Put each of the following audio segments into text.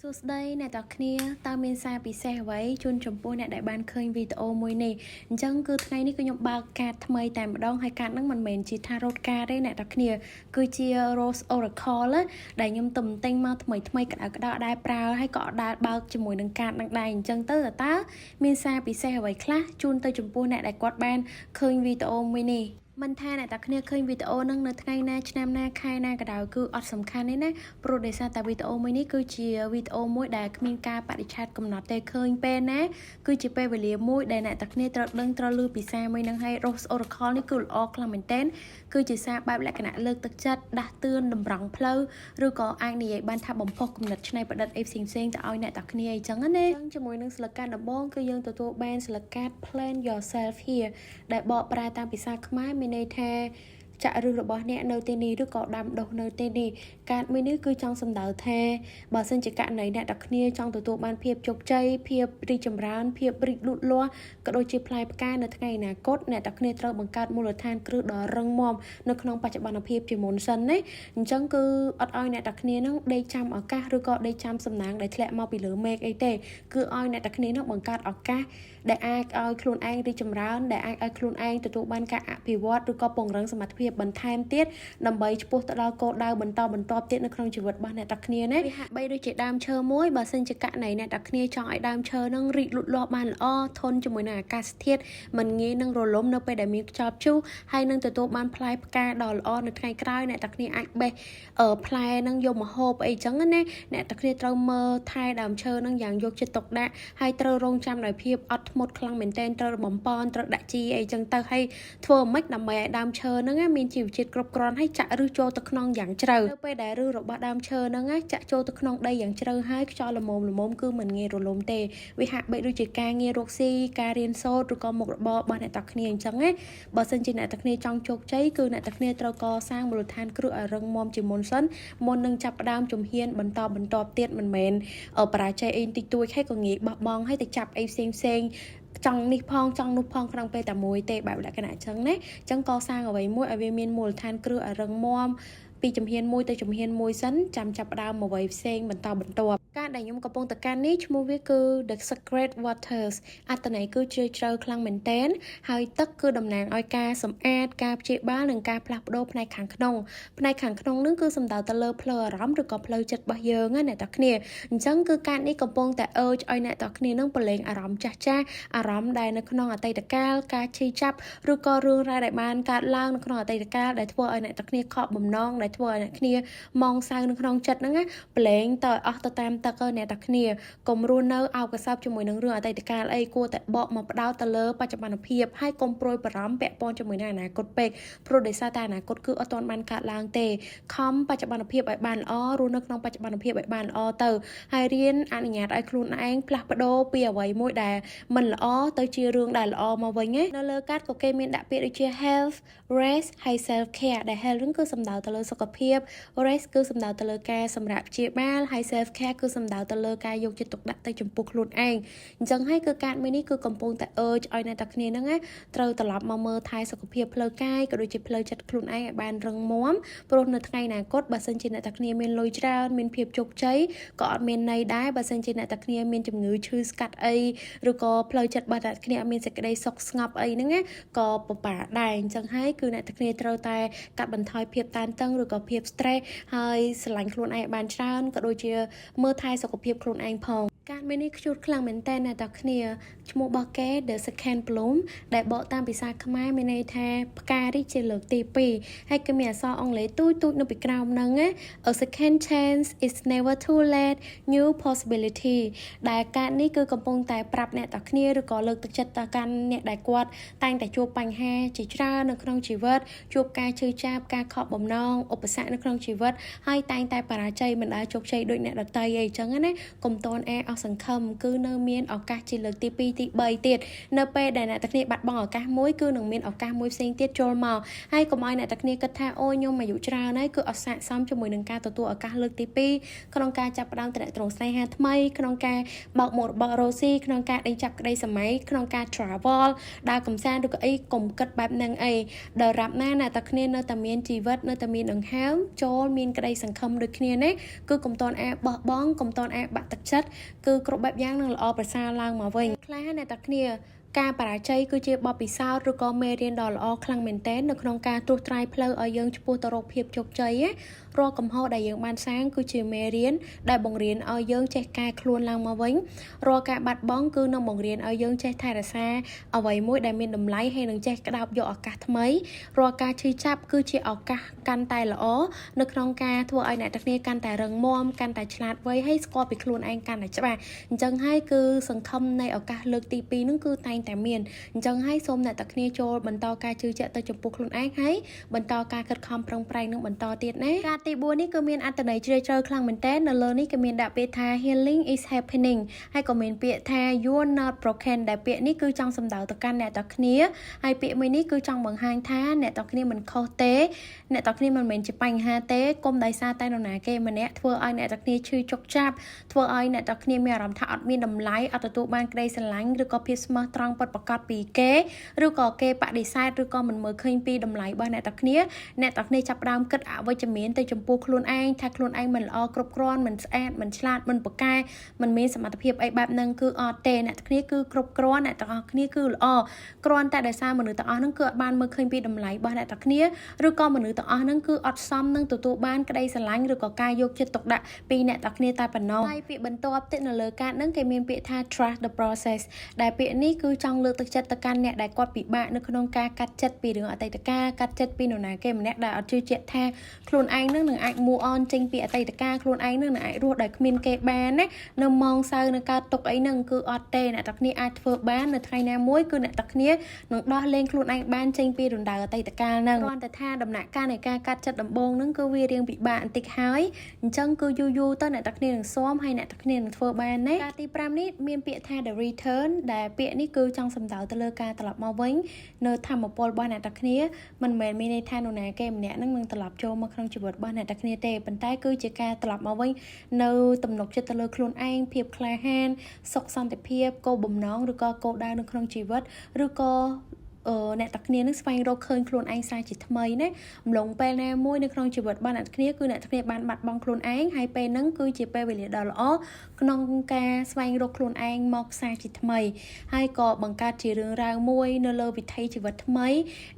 សួស្តីអ្នកទាំងគ្នាតើមានសារពិសេសអ្វីជូនចំពោះអ្នកដែលបានឃើញវីដេអូមួយនេះអញ្ចឹងគឺថ្ងៃនេះគឺខ្ញុំបើកកាតថ្មីតែម្ដងហើយកាតហ្នឹងមិនមែនជា Tarot card ទេអ្នកទាំងគ្នាគឺជា Rose Oracle ណាដែលខ្ញុំទំទិញមកថ្មីថ្មីក្តៅក្តៅដែរប្រើហើយក៏អត់ដែលបើកជាមួយនឹងកាតហ្នឹងដែរអញ្ចឹងទៅតើមានសារពិសេសអ្វីខ្លះជូនទៅចំពោះអ្នកដែលគាត់បានឃើញវីដេអូមួយនេះមិនថាអ្នកតាគ្នាឃើញវីដេអូហ្នឹងនៅថ្ងៃណាឆ្នាំណាខែណាក៏ដោយគឺអត់សំខាន់ទេណាព្រោះដោយសារតែវីដេអូមួយនេះគឺជាវីដេអូមួយដែលគ្មានការបរិច្ឆេទកំណត់ទេឃើញពេលណាគឺជាពេលវេលាមួយដែលអ្នកតាគ្នាត្រូវដឹងត្រូវឮពីសារមួយហ្នឹងហើយ Rose Oracle នេះគឺល្អខ្លាំងមែនទែនគឺជាសារបែបលក្ខណៈលើកទឹកចិត្តដាស់តឿនតម្រង់ផ្លូវឬក៏អាចនិយាយបានថាបំផុសគំនិតច្នៃប្រឌិតអីផ្សេងៗទៅឲ្យអ្នកតាគ្នាអីចឹងណាអញ្ចឹងជាមួយនឹងស្លឹកកាតដំបូងគឺយើងទទួលបានស្លឹកកាត Plant Yourself Here ដែលបកប្រែតាមភាសាខ្មែរមានន័យថាចាក់ឫសរបស់អ្នកនៅទីនេះឬក៏ដាំដុះនៅទីនេះកាតមួយនេះគឺចង់សម្ដៅថាបើសិនជាករណីអ្នកទាំងគ្នាចង់ទទួលបានភាពជោគជ័យភាពរីកចម្រើនភាពរីកលូតលាស់ក៏ដូចជាផ្លែផ្កានៅថ្ងៃអនាគតអ្នកទាំងគ្នាត្រូវបង្កើតមូលដ្ឋានគ្រឹះដ៏រឹងមាំនៅក្នុងបច្ចុប្បន្នភាពជាមុនសិនណាអញ្ចឹងគឺអត់ឲ្យអ្នកទាំងគ្នានឹងដេកចាំឱកាសឬក៏ដេកចាំសំណាងដែលធ្លាក់មកពីលើមេឃអីទេគឺឲ្យអ្នកទាំងគ្នានឹងបង្កើតឱកាសដែលអាចឲ្យខ្លួនឯងរីកចម្រើនដែលអាចឲ្យខ្លួនឯងទទួលបានការអភិវឌ្ឍឬក៏ពង្រឹងសមត្ថភាពបន្ថែមទៀតដើម្បីឆ្ពោះទៅដល់គោលដៅបន្តបន្ទាប់ទៀតនៅក្នុងជីវិតរបស់អ្នកទាំងគ្នាណាវាហាក់បីដូចជាដើមឈើមួយបើសិនជាករណីអ្នកទាំងគ្នាចង់ឲ្យដើមឈើនឹងរីកលូតលាស់បានល្អធន់ជាមួយនឹងអាកាសធាតុមិនងាយនឹងរលំនៅពេលដែលមានខ្យល់ព្យុះហើយនឹងទទួលបានផ្លែផ្កាដ៏ល្អនៅថ្ងៃក្រោយអ្នកទាំងគ្នាអាចបេះផ្លែនឹងយកមកហូបអីចឹងណាអ្នកទាំងគ្នាត្រូវមើលថែដើមឈើនឹងយ៉ាងយកចិត្តទុកដាក់ហើយត្រូវរងចាំដោយភាពអត់ធ្មត់ខ្លាំងមែនទែនត្រូវបំពន់ត្រូវដាក់ជីអីចឹងទៅហើយធ្វើម៉េចដើម្បីឲ្យដើមឈើហ្នឹងមានជីវជាតិគ្រប់គ្រាន់ហើយចាក់ឫសចូលទៅក្នុងយ៉ាងជ្រៅនៅពេលដែលឫសរបស់ដើមឈើហ្នឹងចាក់ចូលទៅក្នុងដីយ៉ាងជ្រៅហើយខ្យល់ល្មមល្មមគឺមិនងាយរលំទេវាហាក់បីដូចជាការងាររកស៊ីការរៀនសូត្រឬក៏មុខរបររបស់អ្នកទាំងគ្នាអញ្ចឹងណាបើសិនជាអ្នកទាំងគ្នាចង់ជោគជ័យគឺអ្នកទាំងគ្នាត្រូវកសាងមូលដ្ឋានគ្រឹះឲ្យរឹងមាំជាមុនសិនមុននឹងចាប់ផ្ដើមជំហានបន្តបន្តទៀតមិនមែនបរាជ័យអីតិចតួចហើយក៏ងាយបោះបង់ហើយទៅចាប់អីផ្សេងផ្សេងចង់នេះផងចង់នោះផងក្នុងពេលតែមួយទេបែបលក្ខណៈអញ្ចឹងណាអញ្ចឹងកសាងអ្វីមួយឲ្យវាមានមូលដ្ឋានគ្រឹះឲ្យរឹងមាំពីជំហានមួយទៅជំហានមួយសិនចាំចាប់ផ្ដើមអ្វីផ្សេងបន្តបន្ទាប់ការដែលខ្ញុំកំពុងតែកាន់នេះឈ្មោះវាគឺ The Sacred Waters អត្ថន័យគឺជ្រាលជ្រៅខ្លាំងមែនទែនហើយទឹកគឺតំណាងឲ្យការសម្អាតការព្យាបាលនិងការផ្លាស់ប្ដូរផ្នែកខាងក្នុងផ្នែកខាងក្នុងនឹងគឺសំដៅទៅលើផ្លូវអារម្មណ៍ឬក៏ផ្លូវចិត្តរបស់យើងណាអ្នកទាំងគ្នាអញ្ចឹងគឺការនេះកំពុងតែ urge ឲ្យអ្នកទាំងគ្នានឹងប្រឡែងអារម្មណ៍ចាស់ចាស់អារម្មណ៍ដែលនៅក្នុងអតីតកាលការឈឺចាប់ឬក៏រឿងរ៉ាវដែលបានកើតឡើងនៅក្នុងអតីតកាលដែលធ្វើឲ្យអ្នកទាំងគ្នាខកបំណងដែលធ្វើឲ្យអ្នកគ្នាមងសៅនៅក្នុងចិត្តហ្នឹងណាប្រឡែងតើអស់ទៅតាមទឹកអ្នកទាំងគ្នាកុំរស់នៅអោបកសោបជាមួយនឹងរឿងអតីតកាលអីគួរតែបកមកផ្ដោតទៅលើបច្ចុប្បន្នភាពហើយកុំប្រួយបារម្ភពាក់ព័ន្ធជាមួយនឹងអនាគតពេកព្រោះដោយសារតែអនាគតគឺអត់ទាន់បានកើតឡើងទេខំបច្ចុប្បន្នភាពឲ្យបានល្អរស់នៅក្នុងបច្ចុប្បន្នភាពឲ្យបានល្អទៅហើយរៀនអនុញ្ញាតឲ្យខ្លួនឯងផ្លាស់ប្ដូរពីអ្វីមួយដែលមិនល្អទៅជារឿងដែលល្អមកវិញណានៅលើកាតក៏គេមានដាក់ពាក្យដូចជា health, rest ហើយ self care ដែល health ហ្នឹងគឺសំដៅទៅលើសុខភាព rest គឺសំដៅទៅលើការសម្រាកព្យាបាលហើយ self care គឺសំដៅទៅលើការយកចិត្តទុកដាក់ទៅចំពោះខ្លួនឯងអញ្ចឹងហើយគឺកាតមួយនេះគឺកំពុងតែ urge ឲ្យអ្នកទាំងគ្នាហ្នឹងណាត្រូវត្រឡប់មកមើលថែសុខភាពផ្លូវកាយក៏ដូចជាផ្លូវចិត្តខ្លួនឯងឲ្យបានរឹងមាំព្រោះនៅថ្ងៃអនាគតបើសិនជាអ្នកទាំងគ្នាមានលុយច្រើនមានភាពជោគជ័យក៏អត់មានន័យដែរបើសិនជាអ្នកទាំងគ្នាមានជំងឺឈឺស្កាត់អីឬក៏ផ្លូវចិត្តរបស់អ្នកគ្នាអត់មានសេចក្តីសុខស្ងប់អីហ្នឹងណាក៏ពិបាកដែរអញ្ចឹងហើយគឺអ្នកទាំងគ្នាត្រូវតែកាត់បន្ថយភាពតានតឹងឬក៏ភាព stress ហើយស្រឡាញ់ខ្លួនឯងបានច្រើនក៏ដូចជាមើលថែសុខភាពខ្លួនឯងផងកាតមួយនេះcute ខ្លាំងមែនតើអ្នកទាំងគ្នាឈ្មោះរបស់គេ The Second Bloom ដែលបកតាមភាសាខ្មែរមានន័យថាផ្ការីកជាលើកទី2ហើយគេមានអក្សរអង់គ្លេសទូចទូចនៅពីក្រោមហ្នឹងណា A second chance is never too late, new possibility ដែលកាតនេះគឺកំពុងតែប្រាប់អ្នកទាំងគ្នាឬក៏លើកទឹកចិត្តទៅកាន់អ្នកដែលគាត់តែងតែជួបបញ្ហាជាច្រើននៅក្នុងជីវិតជួបការឈឺចាប់ការខកបំណងឧបសគ្គនៅក្នុងជីវិតហើយតែងតែបរាជ័យមិនដែលជោគជ័យដូចអ្នកដទៃអីចឹងណាកុំតន់អែអស់ ស់សង្ឃឹមគឺនៅមានឱកាសជាលើកទី2ទី3ទៀតនៅពេលដែលអ្នកទាំងគ្នាបាត់បង់ឱកាសមួយគឺនឹងមានឱកាសមួយផ្សេងទៀតចូលមកហើយកុំឲ្យអ្នកទាំងគ្នាគិតថាអូខ្ញុំអាយុច្រើនហើយគឺអត់ស័ក្តិសមជាមួយនឹងការទទួលឱកាសលើកទី2ក្នុងការចាប់ផ្ដើមទំនាក់ទំនងស្នេហាថ្មីក្នុងការបើកមុខរបររកស៊ីក្នុងការដេញចាប់ក្តីស្រមៃក្នុងការ travel ដើរកំសាន្តឬក៏អីកុំគិតបែបហ្នឹងអីដល់រាប់ណាអ្នកទាំងគ្នានៅតែមានជីវិតនៅតែមានដង្ហើមចូលមានក្តីសង្ឃឹមដូចគ្នាណាគឺកុំតន់អាបោះបង់កុំតន់អាបាក់ទឹកចិត្តគឺគ្រប់បែបយ៉ាងនឹងល្អប្រសើរឡើងមកវិញខ្លះអ្នកទាំងគ្នាការបរាជ័យគឺជាបទពិសោធន៍ឬក៏មេរៀនដ៏ល្អខ្លាំងមែនទែននៅក្នុងការត្រួសត្រាយផ្លូវឲ្យយើងឆ្ពោះទៅរកភាពជោគជ័យណារាល់កំហុសដែលយើងបានសាងគឺជាមេរៀនដែលបង្រៀនឲ្យយើងចេះកែខ្លួនឡើងមកវិញរាល់ការបាត់បង់គឺនឹងបង្រៀនឲ្យយើងចេះថែរក្សាអ្វីមួយដែលមានតម្លៃហើយនឹងចេះក្តោបយកឱកាសថ្មីរាល់ការឈឺចាប់គឺជាឱកាសកាន់តែល្អនៅក្នុងការធ្វើឲ្យអ្នកទាំងគ្នាកាន់តែរឹងមាំកាន់តែឆ្លាតវៃហើយស្គាល់ពីខ្លួនឯងកាន់តែច្បាស់អញ្ចឹងហើយគឺសង្ឃឹមនៃឱកាសលើកទី2ហ្នឹងគឺតែងតែមានអញ្ចឹងហើយសូមអ្នកទាំងគ្នាចូលបន្តការជឿជាក់ទៅចំពោះខ្លួនឯងហើយបន្តការខិតខំប្រឹងប្រែងនឹងបន្តទៀតណាការទី4នេះគឺមានអត្ថន័យជ្រាលជ្រៅខ្លាំងមែនទែននៅលើនេះគឺមានដាក់ពាក្យថា healing is happening ហើយក៏មានពាក្យថា you are not broken ដែលពាក្យនេះគឺចង់សំដៅទៅកាន់អ្នកទាំងគ្នាហើយពាក្យមួយនេះគឺចង់បង្ហាញថាអ្នកទាំងគ្នាមិនខុសទេអ្នកទាំងគ្នាមិនមែនជាបញ្ហាទេកុំដោយសារតែនរណាគេម្នាក់ធ្វើឲ្យអ្នកទាំងគ្នាឈឺចុកចាប់ធ្វើឲ្យអ្នកទាំងគ្នាមានអារម្មណ៍ថាអត់មានតម្លៃអត់ទទួលបានក្តីស្រឡាញ់ឬក៏ភាពស្មោះត្រង់ពិតប្រាកដពីគេឬក៏គេបដិសេធឬក៏មិនមើលឃើញពីតម្លៃរបស់អ្នកទាំងគ្នាអ្នកទាំងគ្នាចាប់ផ្ដើមគិតអវិជ្ជមានទៅចំពោះខ្លួនឯងថាខ្លួនឯងមិនល្អគ្រប់គ្រាន់មិនស្អាតមិនឆ្លាតមិនពូកែមិនមានសមត្ថភាពអីបែបហ្នឹងគឺអត់ទេអ្នកទាំងគ្នាគឺគ្រប់គ្រាន់អ្នកទាំងអស់គ្នាគឺល្អគ្រាន់តែដោយសារមនុស្សទាំងអស់ហ្នឹងគឺអត់បានមើលឃើញពីតម្លៃរបស់អ្នកទាំងគ្នាឬក៏មនុស្សទាំងអស់ហ្នឹងគឺអត់សមនឹងទទួលបានក្តីស្រឡាញ់ឬក៏ការយកចិត្តទុកដាក់ពីអ្នកទាំងគ្នាតែប៉ុណ្ណោះហើយពាក្យបន្ទាប់ទៀតនៅលើកាតហ្នឹងគេមានពាក្យថា trust the process ដែលពាក្យនេះគឺចង់លើកទឹកចិត្តទៅកាន់អ្នកដែលគាត់ពិបាកនៅក្នុងការកាត់ចិត្តពីរឿងអតីតកាលកាត់ចិត្តពីនរណាគេម្នាក់ដែលអត់ជឿជាក់ថាខ្លួនឯងនឹងនឹងអាច move on ចេញពីអតីតកាលខ្លួនឯងនឹងនឹងអាចរស់ដោយគ្មានគេបានណានៅម៉ោងសៅនៅកើតទុកអីហ្នឹងគឺអត់ទេអ្នកទាំងគ្នាអាចធ្វើបាននៅថ្ងៃណាមួយគឺអ្នកទាំងគ្នានឹងដោះលែងខ្លួនឯងបានចេញពីរណ្ដៅអតីតកាលហ្នឹងគ្រាន់តែថាដំណាក់កាលនៃការកាត់ចិត្តដំបូងហ្នឹងគឺវារៀងពិបាកបន្តិចហើយអញ្ចឹងគឺយូរយូរទៅអ្នកទាំងគ្នានឹងស៊ាំហើយអ្នកទាំងគ្នានឹងធ្វើបានណាការទី5នេះមានពាក្យថា the return ដែលពាក្យនេះគឺចង់សំដៅទៅលើការត្រឡប់មកវិញនៅធម្មពលរបស់អ្នកទាំងគ្នាមិនមែនមានន័យថានរណាគេម្នាក់នឹងនឹងត្រឡប់ចូលមកក្នុងជីវិតរបស់អ្នកទាំងគ្នាទេប៉ុន្តែគឺជាការត្រឡប់មកវិញនៅទំនុកចិត្តទៅលើខ្លួនឯងភាពក្លាហានសុខសន្តិភាពគោលបំណងឬក៏គោលដៅនៅក្នុងជីវិតឬក៏អឺអ្នកតាគ្នានឹងស្វែងរកឃើញខ្លួនឯងសាជាថ្មីណាអំឡុងពេលណាមួយនៅក្នុងជីវិតរបស់អ្នកគ្នាគឺអ្នកគ្នាបានបាត់បង់ខ្លួនឯងហើយពេលហ្នឹងគឺជាពេលវេលាដ៏ល្អក្នុងការស្វែងរកខ្លួនឯងមកសាជាថ្មីហើយក៏បង្កើតជារឿងរ៉ាវមួយនៅលើវិថីជីវិតថ្មី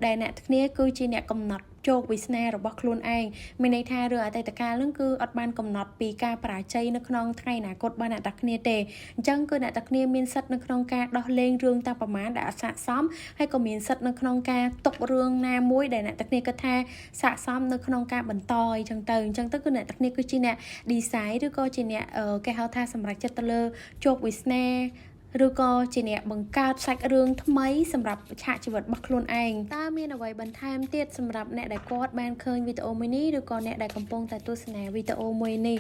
ដែលអ្នកគ្នាគឺជាអ្នកកំណត់ជោគវាសនារបស់ខ្លួនឯងមានន័យថារឿងអតីតកាលនឹងគឺអត់បានកំណត់ពីការបរាជ័យនៅក្នុងថ្ងៃអនាគតរបស់អ្នកតាគ្នាទេអញ្ចឹងគឺអ្នកតាគ្នាមានសិទ្ធិនៅក្នុងការដោះលែងរឿងតាប្រមាណដែលអត់ស័ក្តិសមហើយក៏មានសិទ្ធិនៅក្នុងការទុករឿងណាមួយដែលអ្នកតាគ្នាគិតថាស័ក្តិសមនៅក្នុងការបន្តអីចឹងទៅអញ្ចឹងទៅគឺអ្នកតាគ្នាគឺជាអ្នក design ឬក៏ជាអ្នកគេហៅថាសម្រេចចិត្តទៅលើជោគវាសនាឬក៏ជាអ្នកបង្កើតសាច់រឿងថ្មីសម្រាប់ឆាកជីវិតរបស់ខ្លួនឯងតើមានអ្វីបន្ថែមទៀតសម្រាប់អ្នកដែលគាត់បានឃើញវីដេអូមួយនេះឬក៏អ្នកដែលកំពុងតែទស្សនាវីដេអូមួយនេះ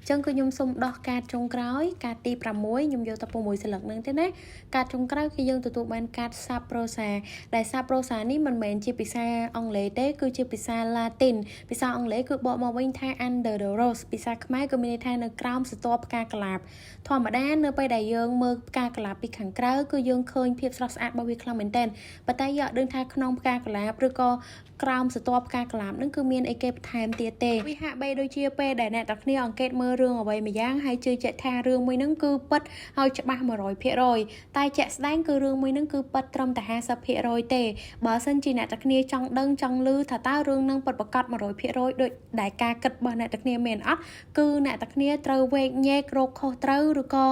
ចឹងគឺខ្ញុំសូមដោះកាតចុងក្រោយកាតទី6ខ្ញុំយកតែ6សន្លឹកហ្នឹងទេណាកាតចុងក្រោយគឺយើងទទួលបានកាតសាប្រូសាដែលសាប្រូសានេះមិនមែនជាភាសាអង់គ្លេសទេគឺជាភាសាឡាទីនភាសាអង់គ្លេសគឺបកមកវិញថា under the rose ភាសាខ្មែរគឺមានន័យថានៅក្រោមស្រទាប់ផ្កាកលាបធម្មតានៅពេលដែលយើងមើលផ្កាកលាបពីខាងក្រៅគឺយើងឃើញភាពស្រស់ស្អាតរបស់វាខ្លាំងមែនទែនប៉ុន្តែយើងអត់ដឹងថាក្នុងផ្កាកលាបឬក៏ក្រោមស្រទាប់ផ្កាកលាបនឹងគឺមានអីគេបន្ថែមទៀតទេវាហាក់បីដូចជាពេលដែលអ្នកទាំងគ្នាអង្កេតមើលរឿងអ្វីមួយយ៉ាងហើយជឿជាក់ថារឿងមួយហ្នឹងគឺពិតហើយច្បាស់100%តែជាក់ស្ដែងគឺរឿងមួយហ្នឹងគឺពិតត្រឹមតែ50%ទេបើសិនជាអ្នកទាំងគ្នាចង់ដឹងចង់ឮថាតើរឿងហ្នឹងពិតប្រាកដ100%ដូចដែលការគិតរបស់អ្នកទាំងគ្នាមែនអត់គឺអ្នកទាំងគ្នាត្រូវវែកញែករកខុសត្រូវឬក៏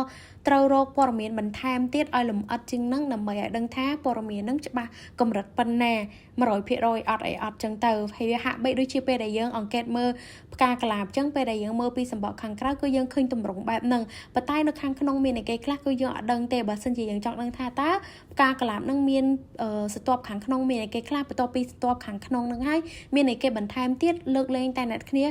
ត្រូវរកព័ត៌មានបន្ថែមទៀតឲ្យលម្អិតជាងនឹងដើម្បីឲ្យដឹងថាព័ត៌មាននឹងច្បាស់កម្រិតប៉ុណ្ណា 100%អត់អីអត់ចឹងទៅហើយវាហាក់បីដូចជាពេលដែលយើងអង្កេតមើលផ្កាកលាបចឹងពេលដែលយើងមើលពីសម្បកខាងក្រៅគឺយើងឃើញទម្រង់បែបហ្នឹងប៉ុន្តែនៅខាងក្នុងមានអីគេខ្លះគឺយើងអត់ដឹងទេបើសិនជាយើងចង់ដឹងថាតើផ្កាកលាបហ្នឹងមានស្រទាប់ខាងក្នុងមានអីគេខ្លះបន្ទាប់ពីស្រទាប់ខាងក្នុងហ្នឹងហើយមានអីគេបន្ថែមទៀតលើកលែងតែអ្នកគ្នា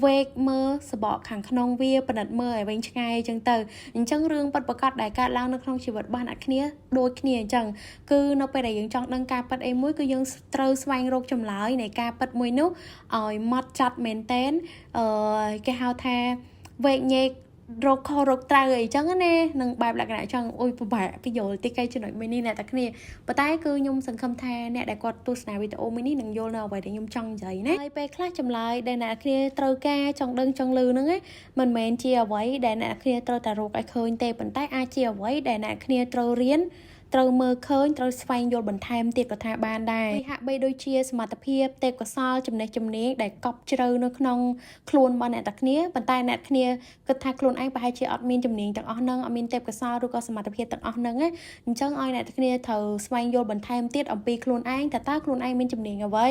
វែកមើលសបកខាងក្នុងវាពិនិត្យមើលឲ្យវែងឆ្ងាយអញ្ចឹងទៅអញ្ចឹងរឿងពិតប្រាកដដែលកើតឡើងនៅក្នុងជីវិតរបស់អ្នកគ្នាដូចគ្នាអញ្ចឹងគឺនៅពេលដែលយើងចង់ដឹងការពិតអីមួយគឺយើងត្រូវស្វែងរកចម្លើយនៃការពិតមួយនោះឲ្យម៉ត់ចត់មែនតែនអឺគេហៅថាវែកញែករកខុសរកត្រូវអីចឹងណានឹងបែបលក្ខណៈចឹងអុយពិបាកពយល់តិចកែចំណុចមួយនេះអ្នកតាគ្នាប៉ុន្តែគឺខ្ញុំសង្ឃឹមថាអ្នកដែលគាត់ទស្សនាវីដេអូមួយនេះនឹងយល់នៅអ្វីដែលខ្ញុំចង់និយាយណាហើយពេលខ្លះចម្លើយដែលអ្នកគ្នាត្រូវការចង់ដឹងចង់ឮហ្នឹងណាមិនមែនជាអ្វីដែលអ្នកគ្នាត្រូវតែរកឲ្យឃើញទេប៉ុន្តែអាចជាអ្វីដែលអ្នកគ្នាត្រូវរៀនត្រូវមើលឃើញត្រូវស្វែងយល់បន្ថែមទៀតក៏ថាបានដែរវាហាក់បីដូចជាសមត្ថភាពទេពកោសលចំណេះជំនាញដែលកប់ជ្រៅនៅក្នុងខ្លួនរបស់អ្នកតាគ្នាប៉ុន្តែអ្នកគ្នាគិតថាខ្លួនឯងប្រហែលជាអត់មានជំនាញទាំងអស់ហ្នឹងអត់មានទេពកោសលឬក៏សមត្ថភាពទាំងអស់ហ្នឹងណាអញ្ចឹងឲ្យអ្នកតាគ្នាត្រូវស្វែងយល់បន្ថែមទៀតអំពីខ្លួនឯងតើតើខ្លួនឯងមានជំនាញអ្វី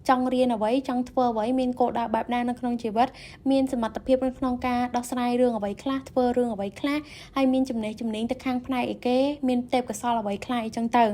ចង់រៀនអ្វីចង់ធ្វើអ្វីមានគោលដៅបែបណានៅក្នុងជីវិតមានសមត្ថភាពនៅក្នុងការដោះស្រាយរឿងអ្វីខ្លះធ្វើរឿងអ្វីខ្លះហើយមានចំណេះជំនាញទៅខាងផ្នែកអីគេមានទេពកោសលអ្វីខ្លះអីចឹងទៅ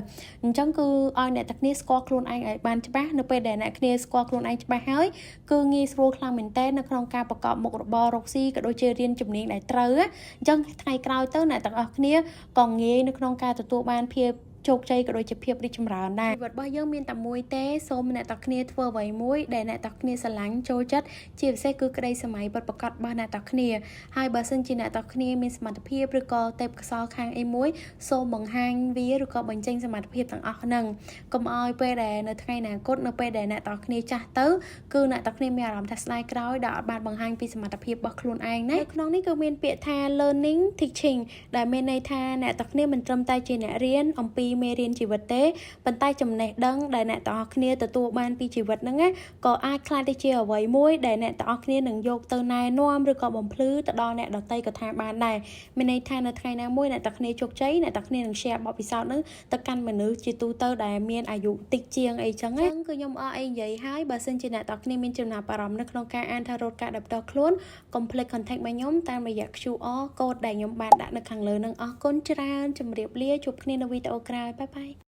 អញ្ចឹងគឺឲ្យអ្នកទាំងគ្នាស្គាល់ខ្លួនឯងឲ្យបានច្បាស់នៅពេលដែលអ្នកគ្នាស្គាល់ខ្លួនឯងច្បាស់ហើយគឺងាយស្រួលខ្លាំងមែនទែននៅក្នុងការប្រកបមុខរបររកស៊ីក៏ដូចជារៀនជំនាញដែលត្រូវអញ្ចឹងថ្ងៃក្រោយទៅអ្នកទាំងអស់គ្នាក៏ងាយនៅក្នុងការទទួលបានភាពជោគជ័យក៏ដូចជាភាពរីកចម្រើនដែរជីវិតរបស់យើងមានតែមួយទេសូមអ្នកទាំងគ្នាធ្វើអ្វីមួយដែលអ្នកទាំងគ្នាស្រឡាញ់ចូលចិត្តជាពិសេសគឺក្តីសម័យពិតប្រាកដរបស់អ្នកទាំងគ្នាហើយបើសិនជាអ្នកទាំងគ្នាមានសមត្ថភាពឬក៏ទេពកោសលខាងអីមួយសូមបង្ហាញវាឬក៏បញ្ចេញសមត្ថភាពទាំងអស់ហ្នឹងកុំឲ្យពេលដែលនៅថ្ងៃអនាគតនៅពេលដែលអ្នកទាំងគ្នាចាស់ទៅគឺអ្នកទាំងគ្នាមានអារម្មណ៍ថាស្ដាយក្រោយដែលអត់បានបង្ហាញពីសមត្ថភាពរបស់ខ្លួនឯងណាក្នុងនេះគឺមានពាក្យថា learning teaching ដែលមានន័យថាអ្នកទាំងគ្នាមិនត្រឹមតែជាអ្នករៀនអំពីមេរៀនជីវិតទេប៉ុន្តែចំណេះដឹងដែលអ្នកទាំងអស់គ្នាទទួលបានពីជីវិតហ្នឹងណាក៏អាចក្លាយទៅជាអ្វីមួយដែលអ្នកទាំងអស់គ្នានឹងយកទៅណែនាំឬក៏បំភ្លឺទៅដល់អ្នកដទៃក៏ថាបានដែរមានន័យថានៅថ្ងៃណាមួយអ្នកទាំងគ្នាជោគជ័យអ្នកទាំងគ្នានឹង share បទពិសោធន៍ហ្នឹងទៅកាន់មនុស្សជាទូទៅដែលមានអាយុតិចជាងអីចឹងណាគឺខ្ញុំអត់អីនិយាយហើយបើសិនជាអ្នកទាំងគ្នាមានចំណាប់អារម្មណ៍នៅក្នុងការអាន tarot កាតដោយផ្ទាល់ខ្លួនកុំភ្លេច contact មកខ្ញុំតាមរយៈ QR code ដែលខ្ញុំបានដាក់នៅខាងលើនឹងអរគុណច្រើនជម្រាបលាជួបគ្នានៅវីដេអូក្រោយ bye bye.